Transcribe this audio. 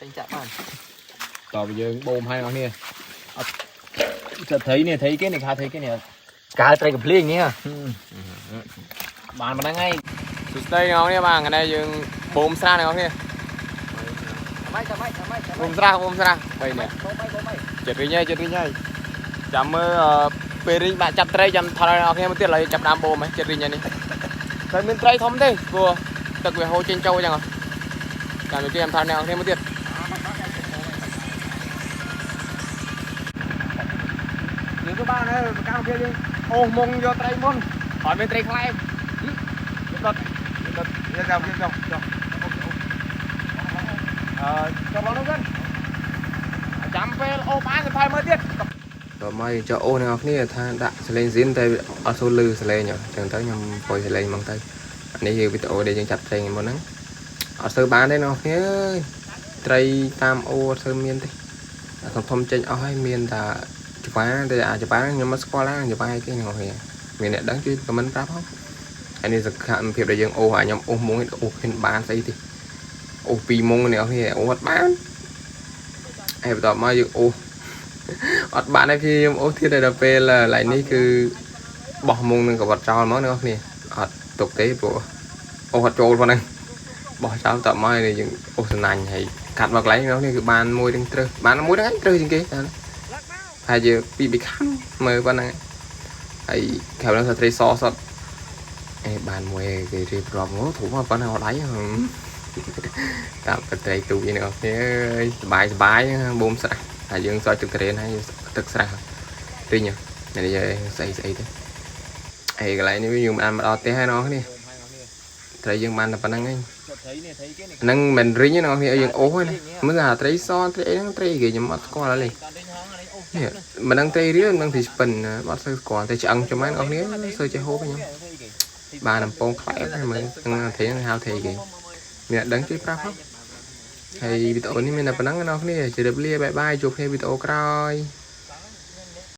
តែចាក់បាន តើយើងបូមឲ្យអ្នកនេះអត់จะត្រីនេះត្រីគេនេះគេហៅត្រីគេនេះ កើត្រីកំភ្លៀងនេះ បានប៉ុណ្ណឹងហើយសួស្តីអ្នកនេះបាទថ្ងៃនេះយើងបូមស្រះអ្នកនេះ ម៉េចម៉េចម៉េច បូមស្រះបូមស្រះបីនេះ បូមអីបូមអី ចិត្តរីងហើយចិត្តរីងហើយចាំមើលពេលរីងបាក់ចាប់ត្រីចាំថតឲ្យអ្នកគ្នាមកទៀតឥឡូវចាប់ដើមបូមហើយចិត្តរីងហើយនេះតែមានត្រីធំទេព្រោះទឹកវាហូរចេញចូលអញ្ចឹងចាំទៅចាំថតអ្នកគ្នាមកទៀតយើងក៏បានដែរកម្មវិធីយើងអូសមុងយកត្រីមុនអត់មានត្រីខ្លែងយើងដុតយើងដុតយើងចាំយើងចុះចុះអឺចុះបងនោះសិនចាំពេលអូសបានទៅថយមើលទៀត ដល់មកយើងចោលអូសអ្នកនរគ្នាថាដាក់សលេងស៊ីនតែអត់សូវលឺសលេងអញ្ចឹងទៅខ្ញុំបយសលេងហ្មងទៅអានេះគឺវីដេអូដែលយើងចាប់ត្រីថ្ងៃមុនហ្នឹងអត់សូវបានទេអ្នកនរគ្នាអើយត្រីតាមអូអត់សូវមានទេអាធំធំចេញអស់ហើយមានតែច្បាតែអាចច្បាខ្ញុំមិនស្គាល់ដែរច្បាអីគេអ្នកនរគ្នាមានអ្នកដឹងជួយខមមិនប្រាប់ផងហើយនេះសកម្មភាពដែលយើងអូសអាខ្ញុំអូសមុងអូសឃើញបានស្អីទេអូសពីរមុងអ្នកនរគ្នាអូសអត់បានហើយបន្ទាប់មកយើងអូស អត់បានទេព្យាយាមអូសទៀតតែដល់ពេលឡៃនេះគឺបោះមុងនឹងកវត្តចោលហ្មងអ្នកនរគ្នាអត់ទុកទេព្រោះអូសអត់ចូលប៉ុណ្ណឹងបោះចោលតមកនេះយើងអូសសំណាញ់ហើយកាត់មកកន្លែងអ្នកនរគ្នាគឺបានមួយនឹងត្រឹសបានមួយនឹងឯងត្រឹសជាងគេតែហើយជាពីរបីខាំមើលប៉ុណ្ណឹងហើយក្រៅនឹងថាត្រីសសតអេបានមួយគេរៀបរាប់ងធំប៉ុណ្ណឹងអត់ដៃតាមត្រីទូនេះអ្នកនរគ្នាអើយសបាយសបាយបូមស្រះ ហើយយើងស្រោចទឹកតរេនហើយទឹកស្រះរីងនេះស្អីស្អីទៅហើយកន្លែងនេះយើងបានមកដល់ផ្ទះហើយអ្នកនេះត្រីយើងបានតែប៉ុណ្្នឹងឯងហ្នឹងមិនរីងទេអ្នកនេះយើងអូសហ្នឹងណាមើលថាត្រីសត្រីអីហ្នឹងត្រីគេខ្ញុំអត់ស្គាល់ទេនេះមិនដឹងត្រីរៀលមិនដឹងត្រីស្ពិនអត់សូវស្គាល់តែឆ្អឹងចំហ្នឹងអ្នកនេះសូវចេះហូបខ្ញុំបានអំពងខ្លែហ្នឹងមើលហ្នឹងត្រីហ្នឹងហៅត្រីគេមានអ្នកដឹងជួយប្រាប់ផង ហើយវីដេអូនេះមានតែប៉ុណ្្នឹងអ្នកនរគ្នាជម្រាបលាបាយបាយជួបគ្នាវីដេអូក្រោយ។